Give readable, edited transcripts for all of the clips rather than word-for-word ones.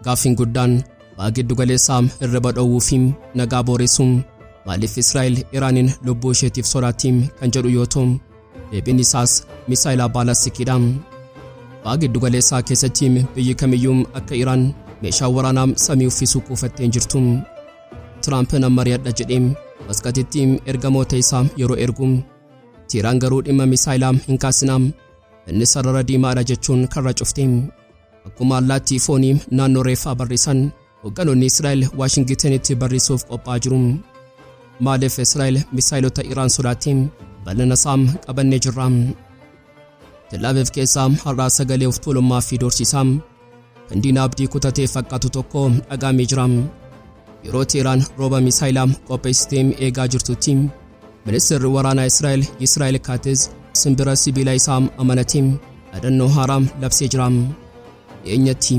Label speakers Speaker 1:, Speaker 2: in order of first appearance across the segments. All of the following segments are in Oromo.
Speaker 1: Gaaffiin guddaan ba'a giddu galeessaa hirriba dhowwuu fi nagaa booressuun maaliif Israa'el Iraaniin lubbuu isheetiif sodaatti kan jedhu yoo ta'u, deebiin isaas misaayila baalastikiidha. Ba'a giddu galeessaa keessatti biyyi kamiyyuu akka Iraan meeshaa waraanaa samii uffisuu kuufattee hin jirtu. Tiraamp nan mari'adha jedhee Masqatitti ergamoota isaa yeroo ergu, Teeraan garuu dhimma misaayilaa hin kaasinaa, inni sarara diimaadha jechuun karra cufte. Akkuma allaattii foonii naannoo reeffaa barrisan, hoogganoonni Israa'el Waashingitanitti barrisuuf qophaa'aa jiru. Maaliif Israa'el misaayilota Iraan sodaatti? Bal'ina isaa qabannee jirra. Tel Aviv keessaa har'aa sagalee of tuulummaa fi doorsisaa kan diina abdii kutatee fakkaatu tokko dhaga'amee jira. Yeroo Teeraan rooba misaayilaa qopheessitee eegaa jirtutti, ministeerri waraanaa Israa'el Yisraa'el Kaatez simbira sibiila isaa amanatee dhaadannoo haaraa labsee jira. Dhiyeenyatti,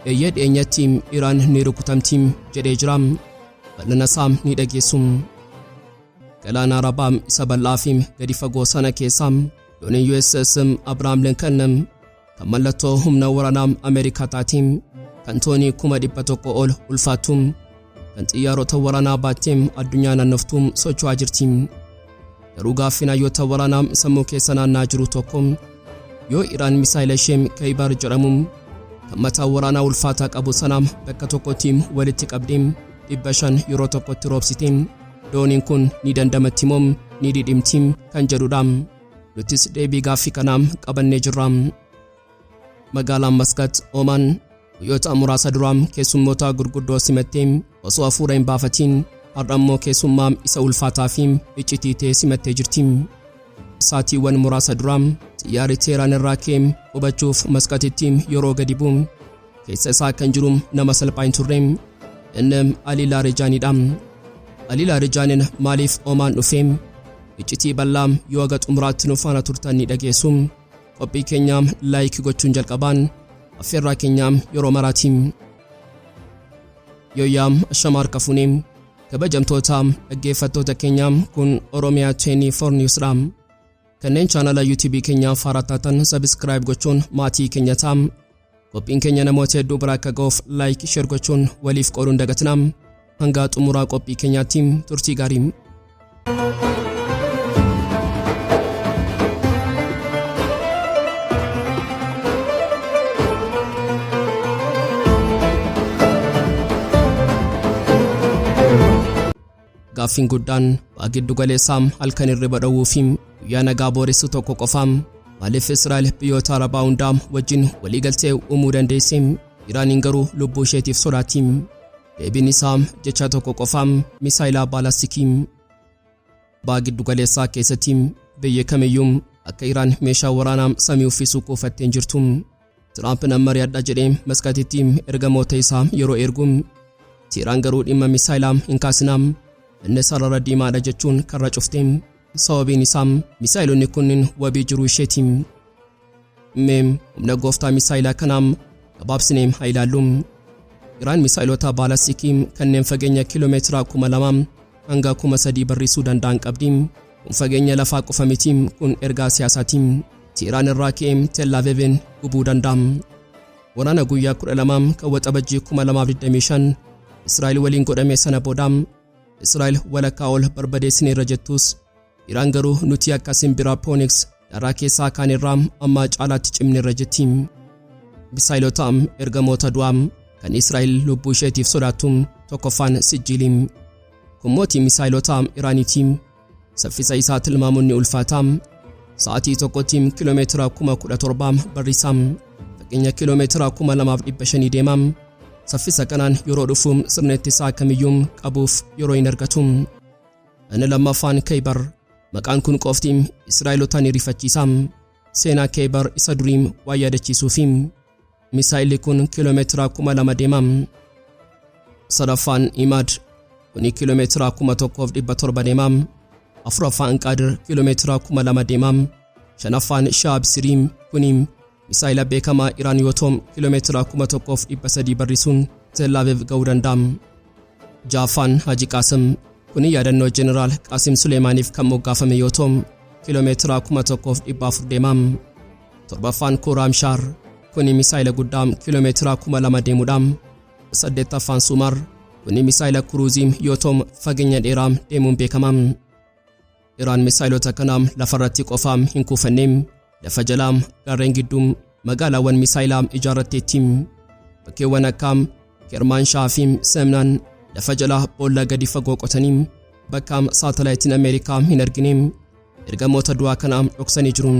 Speaker 1: eeyyee dhiyeenyatti Iraan ni rukutamti jedhee jira. Bal'ina isaa ni dhageessu. Galaana Arabaa isa bal'aa fi gadi fagoo sana keessa dooniin USS Abraham Lincoln kan mallattoo humna waraanaa Ameerikaa taate, kan toonii 100,000 ol ulfaattu, kan xiyyaarota waraanaa baattee addunyaa naannoftu socho'aa jirti. Garuu gaaffiin hayyoota waraanaa sammuu keessa naanna'aa jiru tokko, yoo Iraan misaayila ishee Khaybar jedhamu kan mataa waraanaa ulfaataa qabu sana bakka tokkotti walitti qabdee 500 yeroo tokkotti roobsite, dooniin kun ni dandamatti moo ni dhidhimti kan jedhudha. Nutis deebii gaaffii kanaa qabannee jirra. Magaalaan Maskat, Omaan, guyyoota muraasa dura keessummoota gurguddoo simattee osoo hafuura hin baafatiin, har'a immoo keessummaa isa ulfaataa fi iccitii ta'e simattee jirti. Saatiiwwan muraasa dura xiyyaarri Teeraan irraa ka'ee qubachuuf Masqatitti yeroo gadi bu'u, keessa isaa kan jiru nama salphaa hin turre. Inni Alii Laarijaaniidha. Alii Laarijaaniin maaliif Omaan dhufe? Iccitii bal'aa yoo haga xumuraatti nu faana turtan ni dhageessu. Qophii keenya like gochuun jalqabaan affeerraa keenya yeroo maraati. Yooyyaa, ashama harka fuunee, kabajamtoota dhaggeeffattoota keenya, kun Oromiyaa 24 News dha. Kanneen chaanala YouTube keenyaaf haaraa taatan subscribe gochuun maatii keenya ta'a. Qophiin keenya namoota hedduu bira akka ga'uuf like, share gochuun waliif qooduun dagatinaa. Hanga xumuraa qophii keenyaatti turtii gaarii. Gaaffiin guddaan ba'a giddu galeessaa halkan hirriba dhowwuu fi guyyaa nagaa booressu tokko qofa: maaliif Israa'el biyyoota Arabaa hundaa wajjin waliigaltee uumuu dandeesse, Iraaniin garuu lubbuu isheetiif sodaatti? Deebiin isaa jecha tokko qofa: misaayilaa baalastikii. Ba'a giddu galeessaa keessatti biyyi kamiyyuu akka Iraan meeshaa waraanaa samii uffisuu kuufattee hin jirtu. Tiraamp nan mari'adha jedhee Maskatitti ergamoota isaa yeroo ergu, Teeraan garuu dhimma misaayilaa hin kaasinaa, inni sarara diimaadha jechuun karra cufte. Sababiin isaa misaayilonni kunniin wabii jiruu isheeti. Mee humna gooftaa misaayilaa kanaa gabaabsinee haa ilaallu. Iraan misaayilota baalastikii kanneen fageenya kiiloomeetira 2000 hanga 3000 barrisuu danda'an qabdi. Kun fageenya lafaa qofa miti, kun ergaa siyaasaati. Teeraan irraa ka'ee Tel Aviviin gubuu danda'a. Waraana guyyaa 12 kan Waxabajjii 2025 Israa'el waliin godhame sana booda, Israa'el walakkaa ol barbadeessineerra jettus, Iraan garuu nuti akka simbiraa Phoenix daaraa keessaa kaanerraa ammaa caalaatti cimneerra jetti. Misaayilota ergamoota du'aa kan Israa'el lubbuu isheetiif sodaattu tokkoffaan Sijjiilii. Kun mootii misaayilota Iraaniiti. Saffisa isaa tilmaamuun ni ulfaata. Sa'aatii tokkotti kiiloomeetira 17,000 barrisa. Fageenya kiiloomeetira 2500 deema. Saffisa kanaan yeroo dhufu sirna ittisaa kamiyyuu qabuuf yeroo hin argatu. Inni lammaffaan Khaybar. Maqaan kun qofti Israa'eloota ni rifachiisa. Seenaa Khaybar isa durii waan yaadachiisuufi. Misaa'illi kun kiiloomeetira 2000 deema. Sadaffaan Imaad. Kuni kiiloomeetira 1700 deema. Afuraffaan Qaadir, kiiloomeetira 2000 deema. Shanaffaan Shaab Siriim. Kuni misaa'ila beekamaa Iraan yoo ta'u, kiiloomeetira 1300 barrisuun Tel Aviv ga'uu danda'a. Ja'affaan Haji Qaasim. Kuni yaadannoo Jeneraal Qaasim Suleemaaniif kan moggaafame yoo ta'u, kiiloomeetira 1400 deema. Torbaffaan Kooraamshaar. Kuni misaa'ila guddaa kiiloomeetira 2000 deemudha. Saddeettaffaan Sumaar, kuni misaayila kuruuzii yoo ta'u fageenya dheeraa deemuun beekama. Iraan misaayilota kana lafarratti qofaam hin kuufanne, lafa jalaa gaarreen gidduu magaalaawwan misaayilaa ijaarratteetti. Bakkeewwan akka Kermaanshaa fi Semnaan lafa jalaa boolla gadi fagoo qotanii bakka saatalaayitiin Ameerikaa hin argine ergamoota du'aa kana dhoksanii jiru.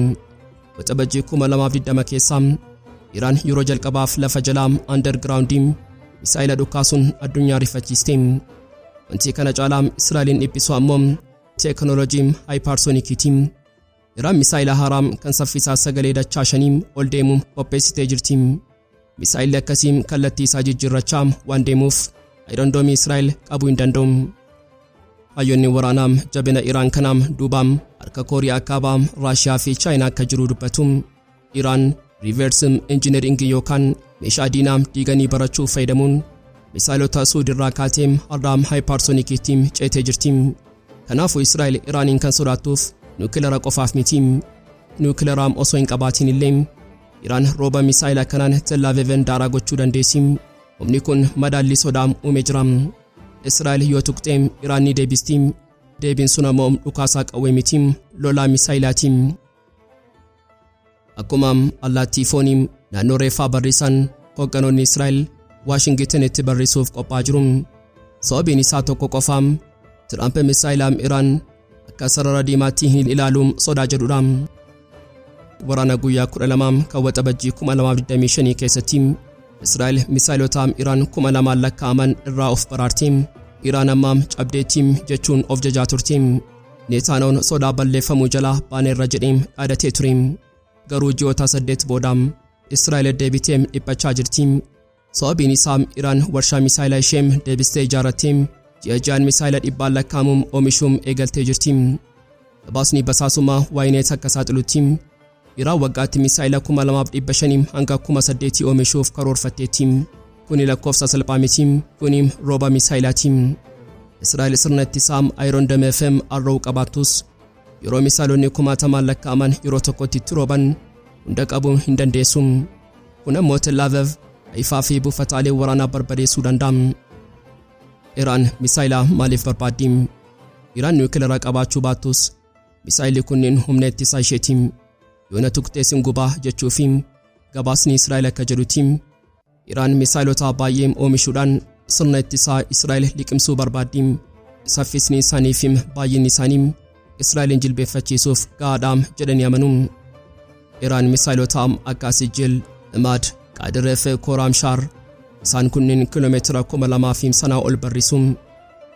Speaker 1: Waxabajjii 2020 keessa Iraan yeroo jalqabaaf lafa jalaa underground misaayila dhukaasuun addunyaa rifachiiste. Wanti kana caalaa Israa'eliin dhiphisu ammoo teekinooloojii hypersoniciiti. Iraan misaayila haaraa kan saffisaa sagalee dachaa shanii ol deemu qopheessitee jirti. Misaayilli akkasii kallattii isaa jijjiirrachaa waan deemuuf Iron Dome Israa'el qabuu hin danda'u. Hayyoonni waraanaa jabina Iraan kanaam duubaam harka Kooriyaa Kaabaa, Raashiyaa fi Chaayinaa akka jiru dubbatu. Iraan reverse engineering yookaan meeshaa diinaa diiganii barachuu fayyadamuun misaayilota Suudirraa kaatee har'aam hypersoniciitti ceetee jirti. Kanaafuu Israa'el Iraaniin kan sodaattuuf nuukilara qofaaf miti. Nuukilaraa osoo hin qabaatin illee Iraan rooba misaayila kanaan Tel Aviv daaraa gochuu dandeessi. Humni kun madaallii sodaa uumee jira. Israa'el yoo tuqxee Iraan ni deebisti. Deebiin sun ammoo dhukaasaa qawwee miti, lolaa misaayilaati. Akkuma allaattii foonii naannoo reeffaa barrisan, hoogganoonni Israa'el Waashingitanitti barrisuuf qophaa'aa jiru. Sababiin isaa tokko qofaam: Tiraamp misaayilaa Iraan akka sarara diimaatti hin ilaalu sodaa jedhudha. Waraana guyyaa 12 kan Waxabajjii 2025 keessatti Israa'el misaayilota Iraan 2000 lakkaa'aman irraa of baraarte. Iraan amma cabdeetti jechuun of jajaa turte. Neetaanoon sodaa balleeffamuu jalaa baaneerra jedhee dhaadatee ture. Garuu ji'oota 8 booda Israa'el deebitee dhiphachaa jirti. Sababiin isaa Iraan warshaa misaayila ishee deebistee ijaarrattee ji'a ji'aan misaayila dhibbaan lakkaa'amuun oomishuun eegaltee jirti. Gabaasni basaasummaa Ynet akka saaxilutti, Iraan waggaatti misaayila 2500 hanga 8000 oomishuuf karoorfatteetti. Kuni lakkoofsa salphaa miti, kuni rooba misaayilaati. Israa'el sirna ittisaa Iron Dome fi Arrow qabaattus, yeroo misaayilonni kumaatamaan lakkaa'aman yeroo tokkotti itti rooban hunda qabuu hin dandeessu. Kun ammoo Tel Aviv, Haifaa fi buufataalee waraanaa barbadeessuu danda'a. Iraan misaayila maaliif barbaaddi? Iraan niwukilaraa qabaachuu baattus misaayilli kunneen humna ittisaa isheeti. Yoona tuqxee sin gubaa jechuufi. Gabaasni Israa'el akka jedhutti, Iraan misaayilota baay'ee oomishuudhaan sirna ittisaa Israa'el liqimsuu barbaaddi. Saffisni isaanii fi baay'inni isaanii Israa'elin jilbeeffachiisuuf gahaadha jedhanii amanu. Iraan misaayilota akka Sijjil, Imaad, Qaadiree fi Kooraamshaar, isaan kunneen kiiloomeetira 2000 fi sanaa ol barrisu.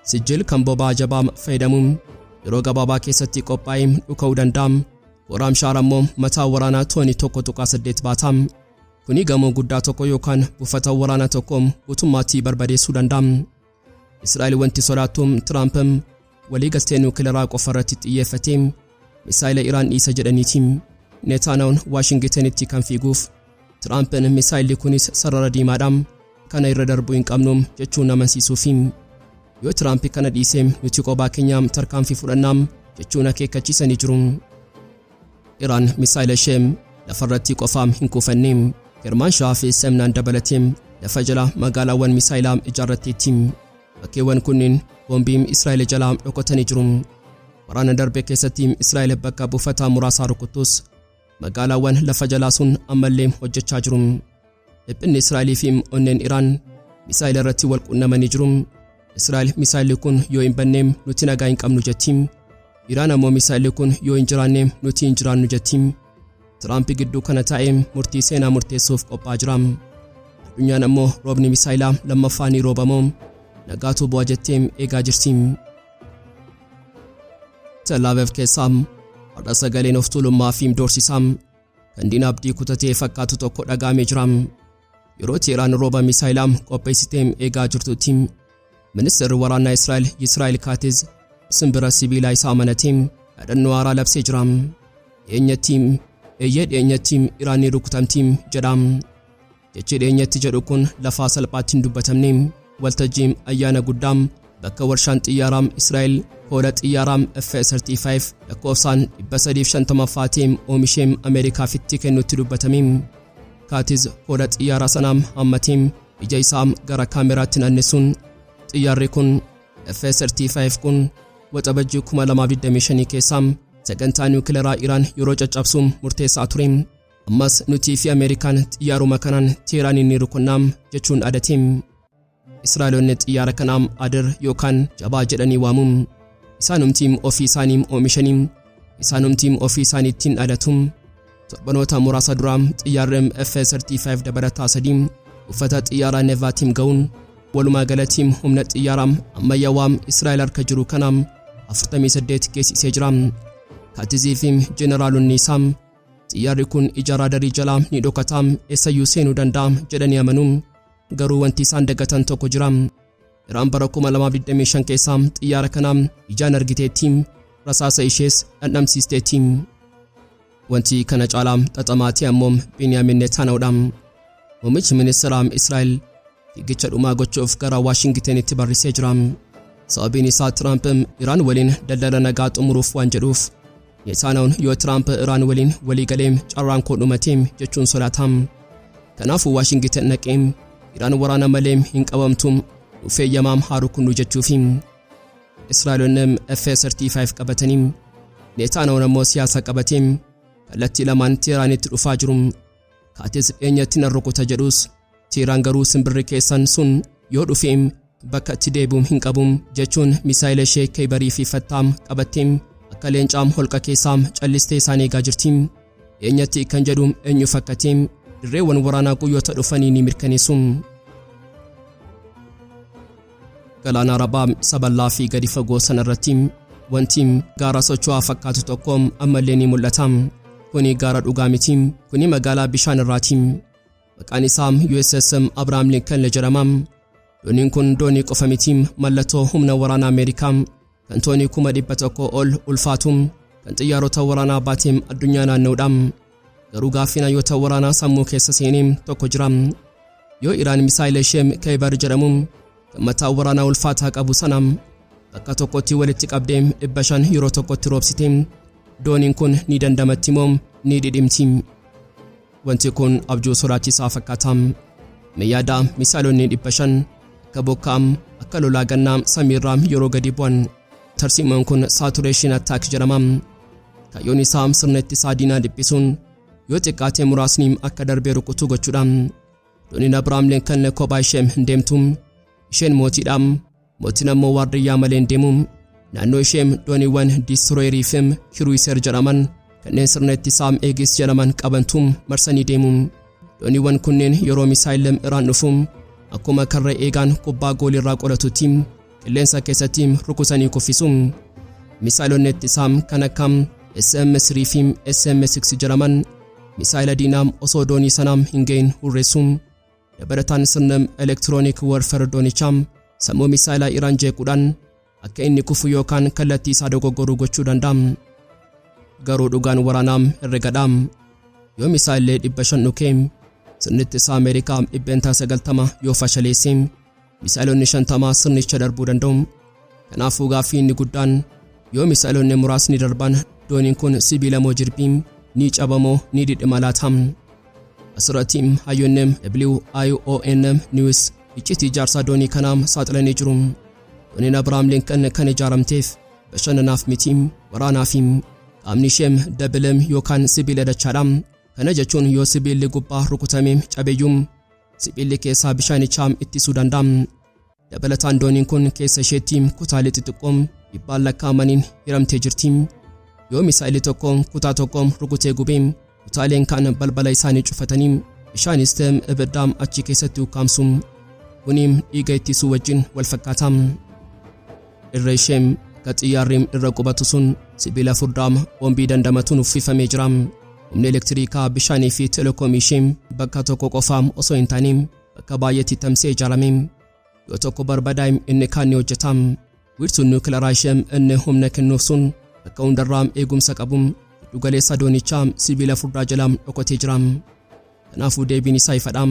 Speaker 1: Sijjil kan boba'aa jabaa fayyadamuun yeroo gabaabaa keessatti qophaa'ee dhuka'uu danda'a. Kooraamshaar ammoo mataa waraanaa toonii 1.8 baata. Kuni gamoo guddaa tokko yookaan buufata waraanaa tokko guutummaatti barbadeessuu danda'a. Israa'el wanti sodaattu Tiraamp waliigaltee nuukilaraa qofa irratti xiyyeeffatee misaayila Iraan dhiisa jedhaniiti. Netanyahuun Waashingitanitti kan fiiguuf Tiraampiin misaayilli kunis sarara diimaadha, kana irra darbuu hin qabnu jechuun amansiisuufi. Yoo Tiraamp kana dhiisee, nuti kophaa keenya tarkaanfii fudhannaa jechuun akeekkachiisanii jiru. Iraan misaayila ishee lafarratti qofa hin kuufanne. Kermaanshaa fi Semnaan dabalatee lafa jala magaalaawwan misaayilaa ijaarratteetti. Bakkeewwan kunneen boombii Israa'el jalaa dhokatanii jiru. Waraana darbe keessatti Israa'el bakka buufataa muraasaa rukuttus, magaalaawwan lafa jalaa sun ammallee hojjechaa jiru. Dhiphinni Israa'elii fi onneen Iraan misaayila irratti wal qunnamanii jiru. Israa'el misaayilli kun yoo hin banne nuti nagaa hin qabnu jetti. Iraan ammoo misaayilli kun yoo hin jiraanne nuti hin jiraannu jetti. Tiraamp gidduu kana taa'ee murtii seenaa murteessuuf qophaa'aa jira. Addunyaan ammoo roobni misaayilaa lammaffaa ni roobamoo nagaatu bu'a jettee eegaa jirti. Tel Aviv keessaa har'a sagaleen of tuulummaa fi doorsisaa kan diina abdii kutatee fakkaatu tokko dhagaamee jira. Yeroo Teheraan rooba misaayilaa qopheessitee eegaa jirtutti, ministeerri waraanaa Israa'el Yisraa'el Kaatiz simbira sibiilaa isaa amanatee dhaadannoo haaraa labsee jira. "Dhiyeenyatti, eeyyee dhiyeenyatti Iraan ni rukutamti" jedha. Jechi "dhiyeenyatti" jedhu kun lafaa salphaatti hin dubbatamne. Waltajjii ayyaana guddaa bakka warshaan xiyyaaraa Israa'el kooda xiyyaaraa F-35 lakkoofsaan 350ffaa ta'e oomishee Ameerikaafitti kennutti dubbatame. Kaatiz kooda xiyyaaraa sanaa hammatee Ija isaa gara kaameraatti naannessuun xiyyaarri kun F-35 kun Waxabajjii 2025 keessaa sagantaa niwukilaraa Iraan yeroo caccabsuun murteessaa ture. Ammas nutii fi Ameerikaan xiyyaaruma kanaan Teeraaniin ni rukunnaa jechuun adate. Israa'eloonni xiyyaara kanaam Adir yookaan jabaa jedhanii waamu. Isaanumtiin ofii isaanii oomishanii, isaanumtiin ofii isaaniittiin dhalatu. Torbanoota muraasa duraa xiyyaarri F-35 dabalataa sadii uffata xiyyaaraa Nevaatiin ga'uun walumaa galatti humna xiyyaaraa ammayyaawaa Israa'el harka jiru kanaam 48 geessisee jira. Kaatizii fi jeneraalonni isaa xiyyaarri kun ija raadarii jalaa ni dhokata, eessayyuu seenuu danda'a jedhanii amanu. Garuu wanti isaan dagatan tokko jira. Iraan bara 2025 keessa xiyyaara kana ijaan argiteetti, rasaasa ishees dhandhamsiisteetti. Wanti kana caalaa xaxamaatee ammoo Beniyaamin Netanyahuudha. Muummichi ministeera Israa'el fiigicha dhumaa gochuuf gara Waashingitenitti barrisee jira. Sababiin isaa Tiraamp Iraan waliin daldala nagaa xumuruuf waan jedhuuf, Netanyahuun yoo Tiraamp Iraan waliin walii galee carraan koo dhumatee jechuun sodaata. Kanaafuu Waashingiten dhaqee Iraan waraana malee hin qabamtu, nuuf eeyyamaam haa rukunnu jechuufi. Israa'eloonni F-35 qabatanii, Netanyahuun ammoo siyaasa qabatee kallattii lamaan Teeraanitti dhufaa jiru. Kaatis dhiyeenyatti nan rukuta jedhus, Teeraan garuu simbirri keessan sun yoo dhufee bakka itti deebi'u hin qabu jechuun misaayila ishee Keebarii fi Fattaam qabattee akka leencaam holqa keessaa callistee isaan eegaa jirti. Dhiyeenyatti kan jedhu eenyu fakkatee dirreewwan waraanaa guyyoota dhufanii ni mirkaneessu. Galaana Arabaa isa bal'aa fi gadi fagoo sanarratti wanti gaara socho'aa fakkaatu tokko ammallee ni mul'ata. Kuni gaara dhugaa miti. Kuni magaalaa bishaan irraati. Maqaan isaa USS Abraham Lincoln jedhama. Dooniin kun doonii qofa miti, mallattoo humna waraanaa Ameerikaa kan toonii 100,000 ol ulfaatu, kan xiyyaarota waraanaa baatee addunyaa naanna'udha. Garuu gaaffiin hayyoota waraanaa sammuu keessa seenee tokko jira. Yoo Iraan misaayila ishee Keebar jedhamu kan mataa waraanaa ulfaataa qabu sana bakka tokkotti walitti qabdee 500 yeroo tokkotti roobsite, dooniin kun ni dandamatti moo ni dhidhimti? Wanti kun abjuu sodaachisaa fakkaata. Mee yaada, misaayilonni 500 akka bokkaa, akka lolaa gannaa samiirraa yeroo gadi bu'an. Tarsiimoon kun saturation attack jedhama. Kaayyoon isaa sirna ittisaa diinaa dhiphisuun yoo xiqqaate muraasni akka darbee rukutu gochuudha. Dooniin Abrahaam Lincoln kophaa ishee hin deemtu. Isheen mootiidha. Mootiin ammoo waardiyyaa malee hin deemu. Naannoo ishee dooniiwwan destroyerii fi cruiser jedhaman kanneen sirna ittisaa Aegis jedhaman qabantu marsanii deemu. Dooniiwwan kunneen yeroo misaayilli Iraan dhufu akkuma karra eegaan kubbaa gooliirraa qolatutti qilleensa keessatti rukutanii kuffisu. Misaayilonni ittisaa kan akka SM-3 fi SM-6 jedhaman misaayila diinaa osoo doonii sanaa hin ga'in hurreessu. Dabalataan sirna electronic warfare doonichaa sammuu misaayilaa Iraan jeequudhaan akka inni kufu yookaan kallattii isaa dogoggoru gochuu danda'a. Garuu dhugaan waraanaa herregadha. Yoo misaayillee 500 dhukee sirni ittisaa Ameerikaa 90% yoo fashaleesse, misaayilonni 50 sirnicha darbuu danda'u. Kanaafuu gaaffii inni guddaan, yoo misaayilonni muraasni darban dooniin kun sibiila moo jirbii, ni cabamoo ni dhidhima laata? Asirratti hayyoonni WION News iccitii ijaarsaa doonii kanaa saaxilanii jiru. Dooniin Abrahaam Lincoln kan ijaaramteef bashannanaaf miti, waraanaaf. Qaamni ishee double yookaan sibiila dachaadha. Kana jechuun yoo sibiilli gubbaa rukutamee cabeyyuu sibiilli keessaa bishaanichaa ittisuu danda'a. Dabalataan dooniin kun keessa isheetti kutaalee xixiqqoo dhibbaan lakkaa'amaniin hiramtee jirti. Yoo misaayilli tokko kutaa tokko rukutee gubee, kutaaleen kaan balbala isaanii cufatanii bishaanis ta'e ibiddaa achi keessatti ukkaamsu. Kuni dhiiga ittisuu wajjin wal fakkaata. Irra ishee akka xiyyaarri irra qubatu sun sibiila furdaa boombii dandamatuun uffifamee jira. Humni elektiriikaa, bishaanii fi telekoomii ishee bakka tokko qofaa osoo hin taane bakka baay'eetti tamsee ijaarame. Yoo tokko barbadaa'e inni kaan ni hojjeta. Wiirtuun niwukilaraa ishee inni humna kennuuf sun bakka hundarraa eegumsa qabu giddu galeessa doonichaa sibiila furdaa jala dhokatee jira. Kanaafuu deebiin isaa ifadha.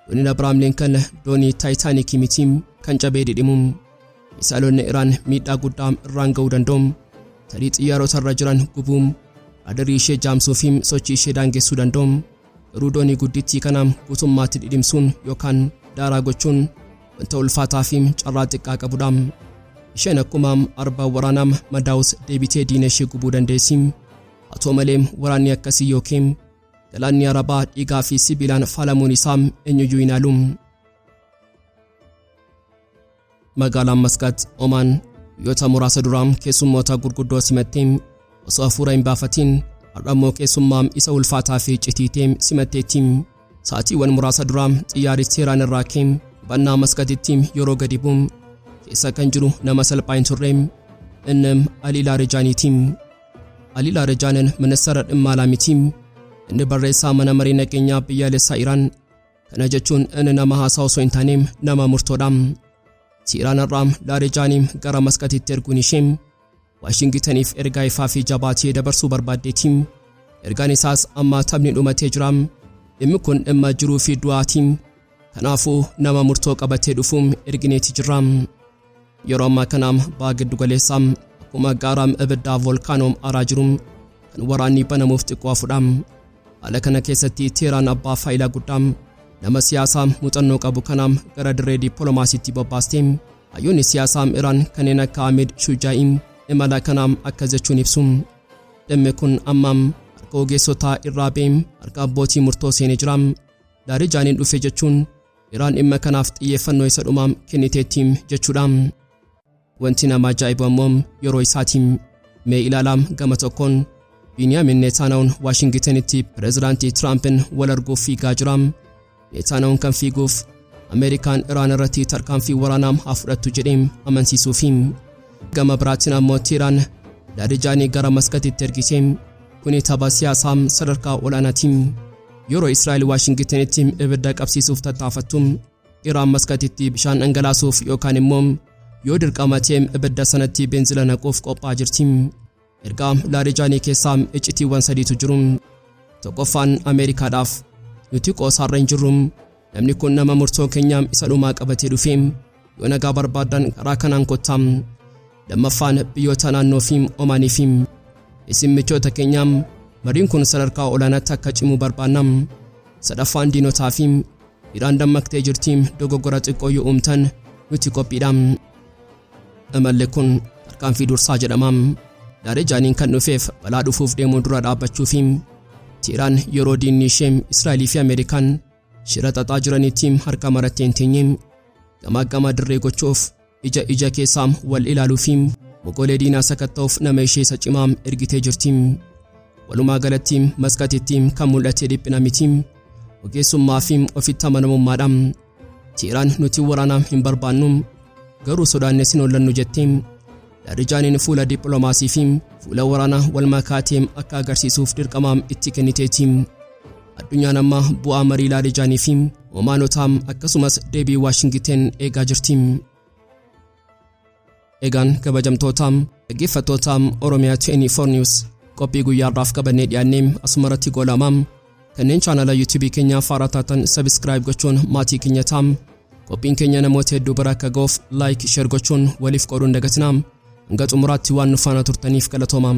Speaker 1: Dooniin Abrahaam Lincoln doonii Taayitaanikii miti kan cabee dhidhimu. Misaayilonni Iraan miidhaa guddaa irraan ga'uu danda'u. Tarii xiyyaarota irra jiran gubuu, raadarii ishee jaamsuu fi sochii ishee daangessuu danda'u. Garuu doonii guddittii kana guutummaatti dhidhimsuun yookaan Daaraa gochuun wanta ulfaataa fi carraa xiqqaa qabudha. Isheen akkuma arba waraanaa madaa'us deebitee diina ishee gubuu dandeessi. Haa ta'u malee waraanni akkasii yookiin galaanni Arabaa dhiigaa fi sibiilaan faalamuun isaa eenyuyyuu hin haalu. Magaalaan Masqat, Omaan guyyoota muraasa dura keessummoota gurguddoo simattee osoo hafuura hin baafatiin har'a immoo keessummaa isa ulfaataa fi citiitee simatteetti. Sa'aatiiwwan muraasa dura xiyyaarri Teeraan irraa ka'e qubannaa Masqatitti yeroo gadi bu'u keessa kan jiru nama salphaa hin turre. Inni Alii Laarijaaniiti. Alii Laarijaanin ministeera dhimma alaa miti. Inni barreessaa mana marii nageenyaa biyyaalessaa Iraan. Kana jechuun inni nama haasaa osoo hin taane nama murtoodha. Teeraan irraa Laarijaanii gara Masqatitti erguun ishee Waashingitaniif ergaa ifaa fi jabaa ta'e dabarsuu barbaaddeeti. Ergaan isaas amma taphni dhumatee jira. Dhimmi kun dhimma jiruu fi du'aati. Kanaafuu nama murtoo qabatee dhufu ergineeti jirra. Yeroo ammaa kana baha giddu galeessaa akkuma gaara ibiddaa volkaanoo aaraa jiru kan waraanni banamuuf xiqqoo hafudha. Haala kana keessatti Teeraan abbaa faayilaa guddaa nama siyaasaa muuxannoo qabu kana gara dirree dippiloomaasiitti bobbaaste. Hayyoonni siyaasaa Iraan kanneen akka Ahmed Shujaa'i imala kana akkas jechuun ibsu. Dhimmi kun amma harka ogeessotaa irraa ba'ee harka abbootii murtoo seenee jira. Laarijaaniin dhufe jechuun Iraan dhimma kanaaf xiyyeeffannoo isa dhumaa kenniteetti jechuudha. Wanti nama ajaa'ibu ammoo yeroo isaati. Mee ilaalaa, gama tokkoon Biiniyaamin Neetaanaawun Waashingitanitti pireezidaantii Tiraampiin wal arguuf fiigaa jira. Neetaanaawun kan fiiguuf Ameerikaan Iraan irratti tarkaanfii waraanaa haa fudhattu jedhee amansiisuufi. Gama biraatiin ammoo Teeraan Laarijaanii gara Maskatitti ergite. Kuni tapha siyaasaa sadarkaa olaanaati. Yeroo Israa'el Waashingitanitti ibidda qabsiisuuf tattaafattu, Iraan Maskatitti bishaan dhangalaasuuf yookaan immoo yoo dirqama ta'e ibidda sanatti beenzila naquuf qophaa'aa jirti. Ergaa Laarijaanii keessaa iccitiiwwan sadiitu jiru. Tokkoffaan, Ameerikaadhaaf nuti qoosaarra hin jirru. Namni kun nama murtoo keenya isa dhumaa qabatee dhufe. Yoo nagaa barbaadan karaa kanaan kottaa. Lammaffaan, biyyoota naannoo fi Omaanii fi isin michoota keenya, mariin kun sadarkaa olaanaatti akka cimu barbaanna. Sadaffaan, diinotaa fi Iraan dammaqtee jirti, dogoggora xiqqoo yoo uumtan nuti qophiidha. Imalli kun tarkaanfii dursaa jedhama. Laarijaaniin kan dhufeef balaa dhufuuf deemuu dura dhaabbachuu fi Teeraan yeroo diinni ishee Israa'elii fi Ameerikaan shira xaxaa jiranitti harka marattee hin teenye. Gamaa gama dirree gochuuf, ija ija keessaa wal ilaaluu fi mogolee diinaa sakatta'uuf nama ishee isa cimaa ergitee jirti. Walumaa galatti Maskatitti kan mul'ate dhiphina miti. Ogeessummaa fi ofitti amanamummaadha. Teeraan nuti waraana hin barbaannu, garuu sodaanne sin hollannu jettee Laarijaaniin fuula dippiloomaasii fi fuula waraanaa wal makaatee akka agarsiisuuf dirqama itti kenniteeti. Addunyaan amma bu'aa marii Laarijaanii fi Omaanotaa akkasumas deebii Waashingiten eegaa jirti. Egaan kabajamtoota dhaggeeffattoota Oromiyaa 24 News, qophii guyyaarraaf qabannee dhiyaannee asumarratti goolama. Kanneen chaanala YouTube keenyaa faaraa taatan subscribe gochuun maatii keenya ta'a. Qophiin keenya namoota hedduu bira akka ga'uuf like, share gochuun waliif qooduun dagatinaa. Hanga xumuraatti waan nu faana turtaniif galatooma.